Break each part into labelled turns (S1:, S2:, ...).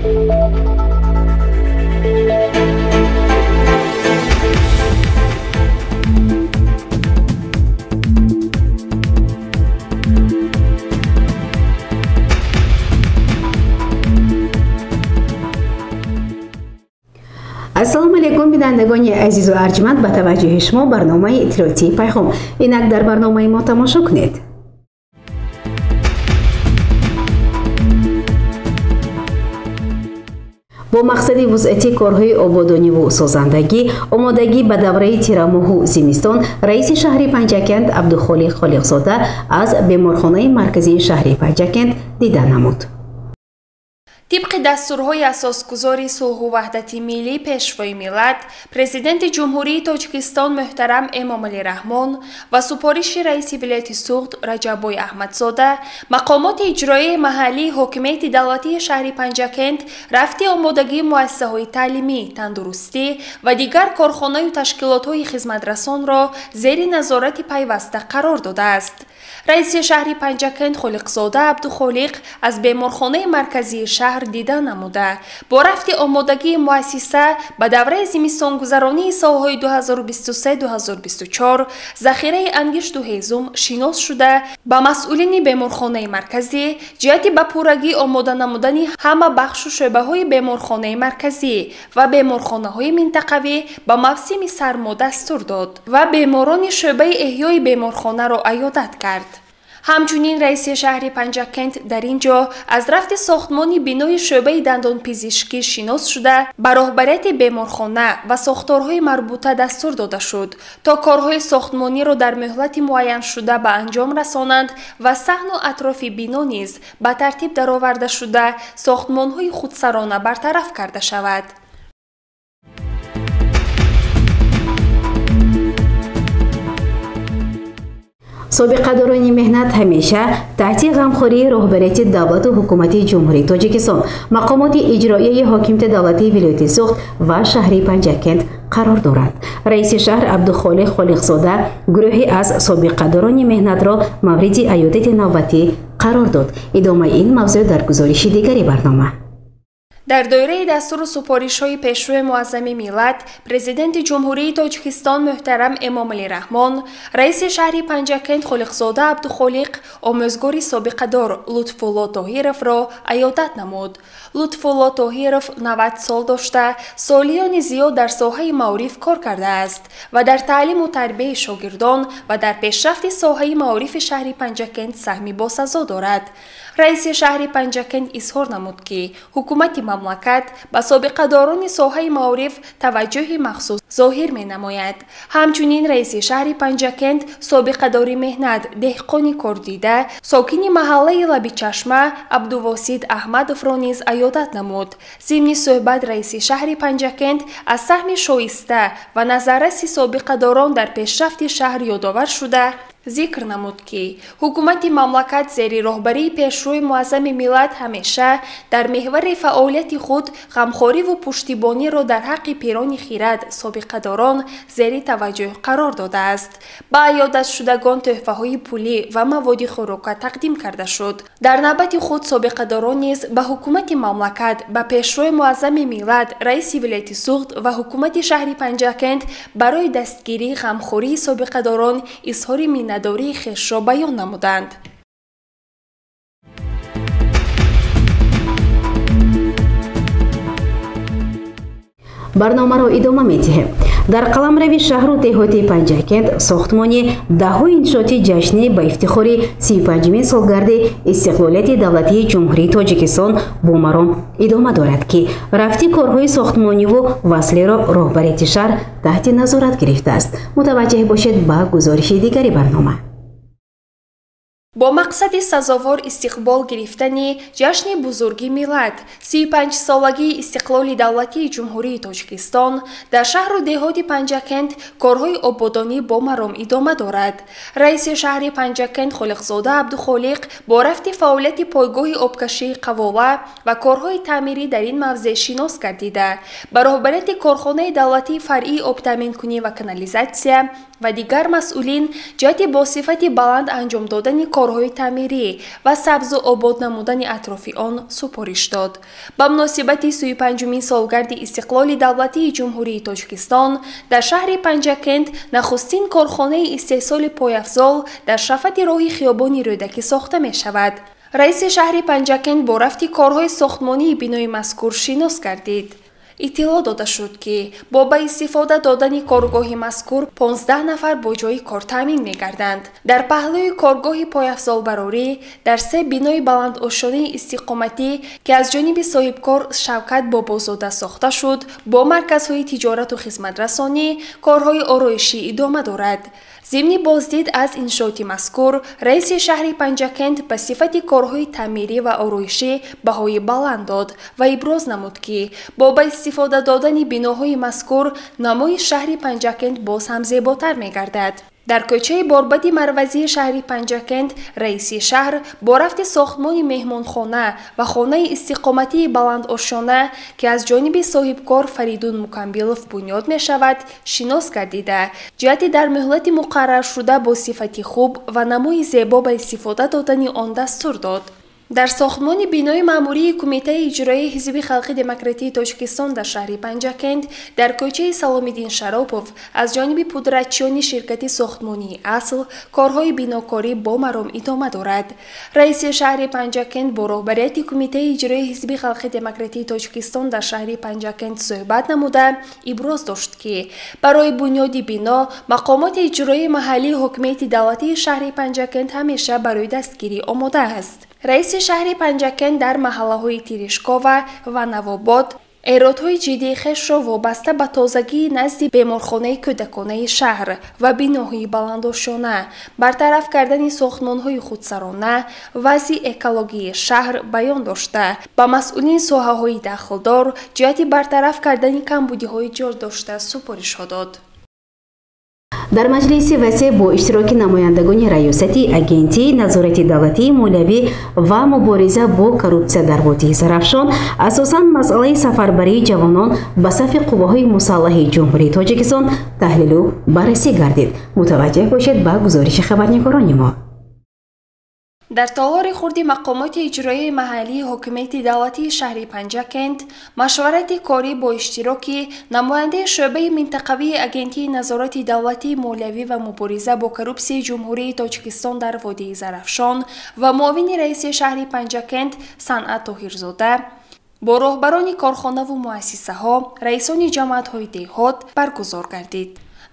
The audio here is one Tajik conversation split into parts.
S1: Ассалому алайкум, бинандагони азизу арҷманд, ба таваҷҷӯҳи шумо барномаи иттилоотии Пайғом. Инак дар барномаи мо тамошо кунед. Бо мақсади вусъати корҳои ободониву созандагӣ, омодагӣ ба давраи тирамоҳу зимистон, раиси шаҳри Панҷакент Абдухолиқ Холиқзода аз беморхонаи марказии шаҳри Панҷакент дида намуд.
S2: Тибқи дастурҳои асосгузори сулҳу ваҳдати миллӣ, Пешвои миллат, Президенти Ҷумҳурии Тоҷикистон муҳтарам Эмомалӣ Раҳмон ва супориши раиси вилояти Суғд Раҷаббой Аҳмадзода, мақомоти иҷроияи маҳаллии ҳокимияти давлатии шаҳри Панҷакент рафти омодагии муассисаҳои таълимӣ, тандурустӣ ва дигар корхонаю ташкилотҳои хизматрасонро зери назорати пайваста қарор додааст. Раиси шаҳри Панҷакент Холиқзода Абдухолиқ аз беморхонаи марказии шаҳр дида намуда, бо рафти омодагии муассиса ба давраи зимистонгузаронии солҳои 2023-2024 захираи ангишту ҳезум шинос шуда, ба масъулини беморхонаи марказӣ ҷиҳати ба пуррагӣ омода намудани ҳама бахшу шӯъбаҳои беморхонаи марказӣ ва беморхонаҳои минтақавӣ ба мавсими сармо дастур дод ва беморони шӯъбаи эҳёи беморхонаро аёдат кард. Ҳамчунин раиси шаҳри Панҷакент дар ин ҷо аз рафти сохтмони бинои шӯъбаи дандонпизишкӣ шинос шуда, ба роҳбарияти беморхона ва сохторҳои марбута дастур дода шуд, то корҳои сохтмониро дар муҳлати муайяншуда ба анҷом расонанд ва саҳну атрофи бино низ ба тартиб дароварда шуда, сохтмонҳои худсарона бартараф карда шавад.
S1: Собиқадорони меҳнат ҳамеша таҳти ғамхории роҳбарияти давлату ҳукумати Ҷумҳурии Тоҷикистон, мақомоти иҷроияи ҳокимияти давлатии вилояти Суғд ва шаҳри Панҷакент қарор доранд. Раиси шаҳр Абдухолиқ Холиқзода гурӯҳе аз собиқадорони меҳнатро мавриди аёдати навбатӣ қарор дод. Идомаи ин мавзӯъ дар гузориши дигари барнома.
S2: Дар доираи дастуру супоришҳои Пешвои муаззами миллат, Президенти Ҷумҳурии Тоҷикистон муҳтарам Эмомалӣ Раҳмон, раиси шаҳри Панҷакент Холиқзода Абдухолиқ омӯзгори собиқадор Лутфулло Тоҳировро аёдат намуд. Лутфулло Тоҳиров 90 сол дошта, солиёни зиёд дар соҳаи маориф кор кардааст ва дар таълиму тарбияи шогирдон ва дар пешрафти соҳаи маорифи шаҳри Панҷакент саҳми босазо дорад. Раиси шаҳри Панҷакент изҳор намуд, ки ҳукумати мамлакат ба собиқадорони соҳаи маориф таваҷҷӯҳи махсус зоҳир менамояд. Ҳамчунин раиси шаҳри Панҷакент собиқадори меҳнат, деҳқони кордида, сокини маҳаллаи Лабичашма Абдувосид Аҳмадовро низ аёдат намуд. Зимни суҳбат раиси шаҳри Панҷакент аз саҳми шоиста ва назарраси собиқадорон дар пешрафти шаҳр ёдовар шуда, зикр намуд, ки ҳукумати мамлакат зери роҳбарии Пешвои муаззами миллат ҳамеша дар меҳвари фаъолияти худ ғамхориву пуштибониро дар ҳаққи пирони хирад собиқадорон зери таваҷҷӯҳ қарор додааст. Ба аёдатшудагон тӯҳфаҳои пулӣ ва маводи хӯрока тақдим карда шуд. Дар навбати худ собиқадорон низ ба ҳукумати мамлакат, ба Пешвои муаззами миллат, раиси вилояти Суғд ва ҳукумати шаҳри Панҷакент барои дастгирии ғамхории собиқадорон изҳори миннатдории хешро баён намуданд.
S1: Барномаро идома медиҳем. Дар қаламрави шаҳру деҳоти Панҷакент сохтмони даҳҳои иншооти ҷашнӣ ба ифтихори 35-мин солгарди истиқлолияти давлатии Ҷумҳурии Тоҷикистон бо маром идома дорад, ки рафти корҳои сохтмониву васлиро роҳбарияти шаҳр таҳти назорат гирифтааст. Мутаваҷҷеҳ бошед ба гузориши дигари барнома.
S2: Бо мақсади сазовор истиқбол гирифтани ҷашни бузурги миллат, 35-солагии истиқлоли давлатии Ҷумҳурии Тоҷикистон дар шаҳру деҳоти Панҷакент корҳои ободонӣ бо маром идома дорад. Раиси шаҳри Панҷакент Холиқзода Абдухолиқ бо рафти фаъолияти пойгоҳи обкашии Қавола ва корҳои таъмирӣ дар ин мавзеъ шинос гардида, ба роҳбарияти корхонаи давлатии фаръии обтаъминкунӣ ва канализатсия ва дигар масъулин ҷиҳати бо сифати баланд анҷом додани корҳои таъмирӣ ва сабзу обод намудани атрофи он супориш дод. Ба муносибати 35-умин солгарди истиқлоли давлатии Ҷумҳурии Тоҷикистон дар шаҳри Панҷакент нахустин корхонаи истеҳсоли пойафзол дар шафати роҳи хиёбони Рӯдакӣ сохта мешавад. Раиси шаҳри Панҷакент бо рафти корҳои сохтмонии бинои мазкур шинос гардид. Иттилоъ дода шуд, ки бо ба истифода додани коргоҳи мазкур 15 нафар бо ҷойи кор таъмин мегарданд. Дар паҳлӯи коргоҳи пойафзолбарорӣ дар се бинои баландошёнаи истиқоматӣ, ки аз ҷониби соҳибкор Шавкат Бобозода сохта шуд, бо марказҳои тиҷорату хизматрасонӣ корҳои ороишӣ идома дорад. Зимни боздид аз иншооти мазкур, раиси шаҳри Панҷакент ба сифати корҳои таъмирӣ ва ороишӣ баҳои баланд дод ва иброз намуд, ки бо ба истифода додани биноҳои мазкур намои шаҳри Панҷакент боз ҳам зеботар мегардад. Дар кӯчаи Борбади Марвазии шаҳри Панҷакент раиси шаҳр бо рафти сохтмони меҳмонхона ва хонаи истиқоматии баландошёна, ки аз ҷониби соҳибкор Фаридун Мукамбилов бунёд мешавад, шинос гардида, ҷиҳати дар муҳлати муқарраршуда бо сифати хуб ва намои зебо ба истифода додани он дастур дод. Дар сохтмони бинои маъмурии Кумитаи иҷроияи Ҳизби халқи демократии Тоҷикистон дар шаҳри Панҷакент дар кӯчаи Саломиддин Шаропов аз ҷониби пудратчиёни ширкати сохтмонии Асл корҳои бинокорӣ бо маром идома дорад. Раиси шаҳри Панҷакент бо роҳбарияти Кумитаи иҷроияи Ҳизби халқи демократии Тоҷикистон дар шаҳри Панҷакент суҳбат намуда, иброз дошт, ки барои бунёди бино мақомоти иҷроияи маҳаллии ҳокимияти давлатии шаҳри Панҷакент ҳамеша барои дастгирӣ омода аст. Раиси шаҳри Панҷакент дар маҳаллаҳои Тиришкова ва Навобод эродҳои ҷиддии хешро вобаста ба тозагии назди беморхонаи кӯдаконаи шаҳр ва биноҳои баландошёна, бартараф кардани сохтмонҳои худсарона, вазъи экологии шаҳр баён дошта, ба масъулини соҳаҳои дахлдор ҷиҳати бартараф кардани камбудиҳои ҷордошта супоришҳо дод.
S1: Дар маҷлиси васеъ бо иштироки намояндагони раёсати Агентии назорати давлатии молиявӣ ва мубориза бо коррупсия дар водии Зарафшон асосан масъалаи сафарбарии ҷавонон ба сафи қувваҳои мусаллаҳи Ҷумҳурии Тоҷикистон таҳлилу баррасӣ гардид. Мутаваҷҷеҳ бошед ба гузориши хабарнигорони мо.
S2: Дар толори хурди мақомоти иҷроияи маҳаллии ҳокимияти давлатии шаҳри Панҷакент машварати корӣ бо иштироки намояндаи шӯъбаи минтақавии Агентии назорати давлатии молиявӣ ва мубориза бо коррупсияи Ҷумҳурии Тоҷикистон дар водии Зарафшон ва муовини раиси шаҳри Панҷакент Санъат Тоҳирзода бо роҳбарони корхонаву муассисаҳо, раисони ҷамоатҳои деҳот баргузор гардид.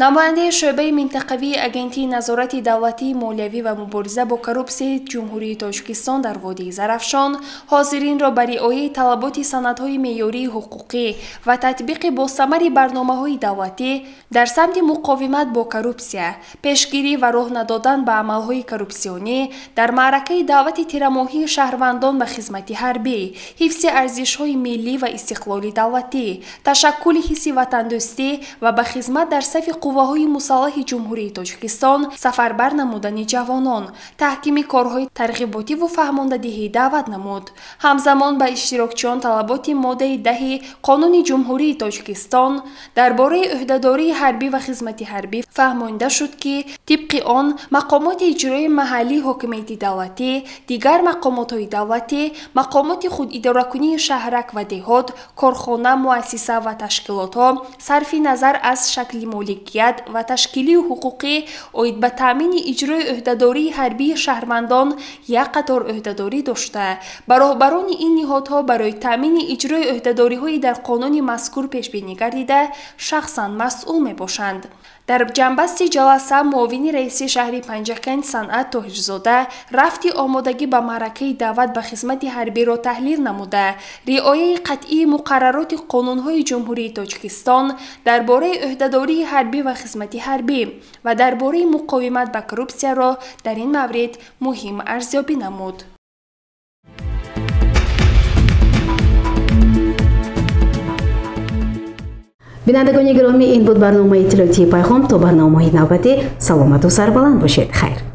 S2: Намояндаи шӯъбаи минтақавии Агентии назорати давлатии молиявӣ ва мубориза бо коррупсияи Ҷумҳурии Тоҷикистон дар водии Зарафшон ҳозиринро ба риояи талаботи санадҳои меъёрии ҳуқуқӣ ва татбиқи босамари барномаҳои давлатӣ дар самти муқовимат бо коррупсия, пешгирӣ ва роҳ надодан ба амалҳои коррупсионӣ дар маъракаи даъвати тирамоҳии шаҳрвандон ба хизмати ҳарбӣ, ҳифзи арзишҳои миллӣ ва истиқлоли давлатӣ, ташаккули ҳисси ватандӯстӣ ва ба хизмат дар сафи қувваҳои мусаллаҳи Ҷумҳурии Тоҷикистон сафарбар намудани ҷавонон, таҳкими корҳои тарғиботиву фаҳмондадиҳӣ даъват намуд. Ҳамзамон ба иштирокчиён талаботи моддаи 10 Қонуни Ҷумҳурии Тоҷикистон дар бораи ӯҳдадории ҳарбӣ ва хизмати ҳарбӣ фаҳмонида шуд, ки тибқи он мақомоти иҷроии маҳаллии ҳокимияти давлатӣ, дигар мақомотҳои давлатӣ, мақомоти худидоракунии шаҳрак ва деҳот, корхона, муассиса ва ташкилотҳо сарфи назар аз шакли моликият ва ташкилию ҳуқуқӣ оид ба таъмини иҷрои ӯҳдадории ҳарбии шаҳрвандон як қатор ӯҳдадорӣ дошта, ба роҳбарони ин ниҳодҳо барои таъмини иҷрои ӯҳдадориҳои дар қонуни мазкур пешбинӣ гардида шахсан масъул мебошанд. Дар ҷанбасти ҷаласа муовини раиси шаҳри Панҷакент Санъат Тоҳирзода рафти омодагӣ ба маъракаи даъват ба хизмати ҳарбиро таҳлил намуда, риояи қатъии муқаррароти қонунҳои Ҷумҳурии Тоҷикистон дар бораи ӯҳдадории ҳарбӣ ва хизмати ҳарбӣ ва дар бораи муқовимат ба коррупсияро дар ин маврид муҳим арзёбӣ намуд.
S1: Бинандагони гиромӣ, ин буд барномаи иттилоотии Пайғом. То барномаҳои навбатӣ саломату сарбаланд бошед. Хайр.